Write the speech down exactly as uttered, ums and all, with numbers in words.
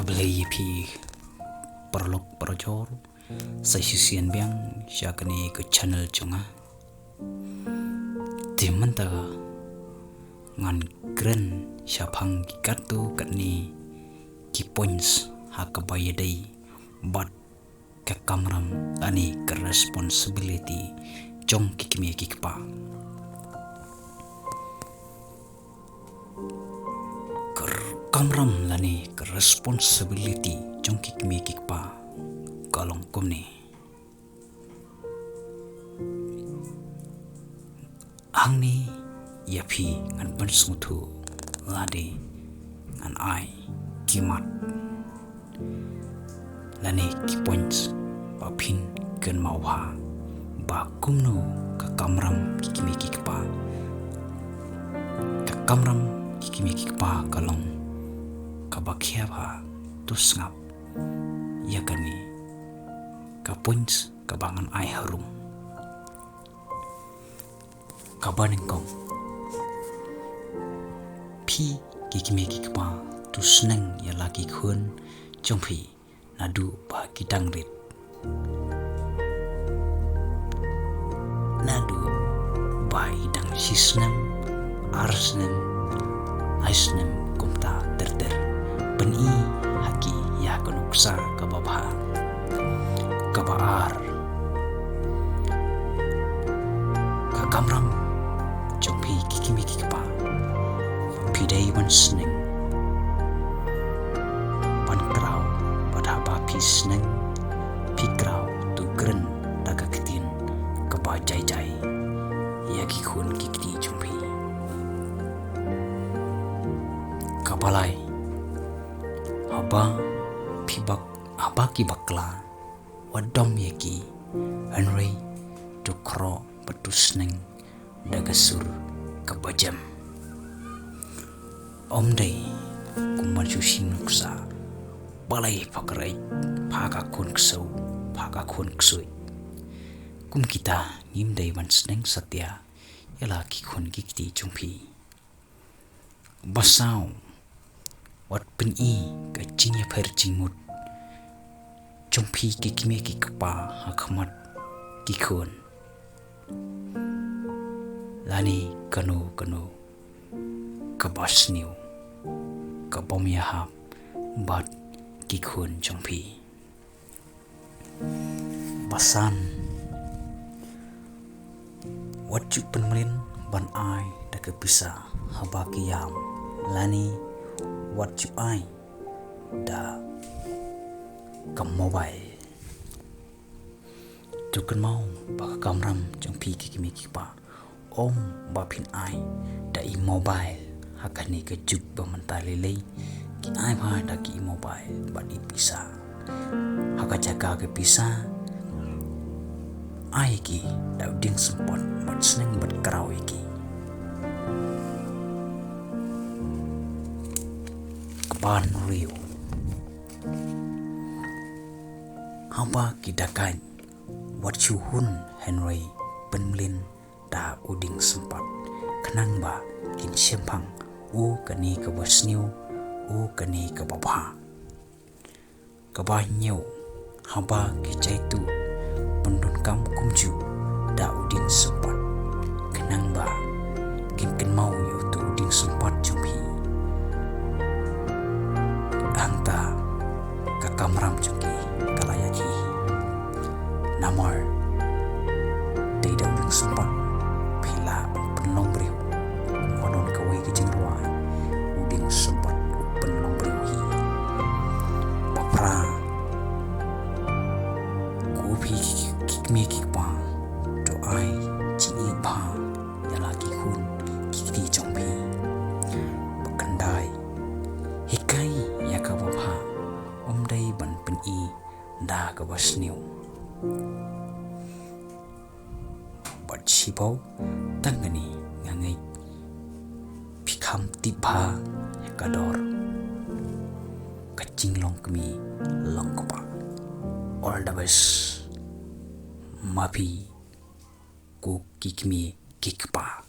Khublei ïa phi paralok parajor, sa shisien biang sha kane ka channel jong nga. Te mynta ngan kren shaphang ki katto katne ki points ha kaba ïadei bad ka kamram lane ka responsibility jong ki kmie ki kpa. Ka kamram lane ka responsibility jong ki kmie ki kpa ka long kumne. Hangne ïa phi ngan pynsngewthuh lade ngan ai ki mat lane ki points ba phin kynmaw ha ba kumno ka kamram ki kmie ki kpa. Ka kamram ki kmie ki kpa ka long kaba khia bha, to sngap ïa kane ka points kaba ngan ai harum. Kaba nyngkong, phi ki kmie ki kpa, to sneng ïa la ki khun jong phi naduh ba ki dang rit. Naduh ba i dang shi snem, ar snem, lai snem, kumta ter ter. Pyni ha ki ïa ka nuksa kaba bha. Kaba ar, ka kamram jong phi ki kmie ki kpa, phi dei ban sneng ban kraw, bad haba phi sneng phi kraw, to kren da ka ktien kaba jai jai ïa ki khun ki kti jong phi. Kaba lai, haba phi bak, haba ki bakla, wat dom ïa ki, hynrei to khroh bad to sneng da ka sur kaba jem. Ym dei kum ban shu shim nuksa, balei pha khreh, pha ka khun ksew, pha ka khun ksuid. Kum kita ngim dei ban sneng satia ïa la ki khun ki kti jong phi. Ba saw, wat pyni ka jingïapher jingmut jong phi ki kmie ki kpa ha khmat ki khun lane kano kano kaba sniew, kabym ïahap bad ki khun jong phi. Ba san, wat ju pynmlien ban ai da ka pisa haba ki ïam, lane wat ju ai da ka mobile. To kynmaw ba ka kamram jong phi ki kmie ki kpa, ym ba phin ai da i mobile ha kane ka juk ba mynta lei lei, ki ai bha da ki i mobile bad i pisa. Ha ka jaka ka pisa, ai ki da u dieng sympat bad sneng bad kraw ïa ki. Kaba hynriew, haba ki dakait, wat shu hun hynrei pynmlien da u dieng sympat, khnang ba kin shemphang, u kane kaba sniew, u kane kaba bha. Kaba hynñiew, haba ki jaituh, pyndonkam kumjuh da u dieng sympat, khnang ba kin kynmaw ïa uto u dieng sympat jong phi. Hangta ka kamram jong ki ka la ïaid hi. Namar dei da u dieng sympat phi lah ban pynlong briew. Wat don kawei ka jingrwai, u dieng sympat u pynlong briew hi. Ba phra, ko phi ki, ki kmie ki kpa, to ai jingïeit bha ïa la ki khun ki kti jong phi. Ba khyndai, hikai ïa kaba bha, ym dei ban pyni da kaba sniew. Bad shiphew, tang kane nga ngeit phi kham tip bha ïa ka dor ka jinglong kmie long kpa. All the best ma phi ko ki kmie ki kpa.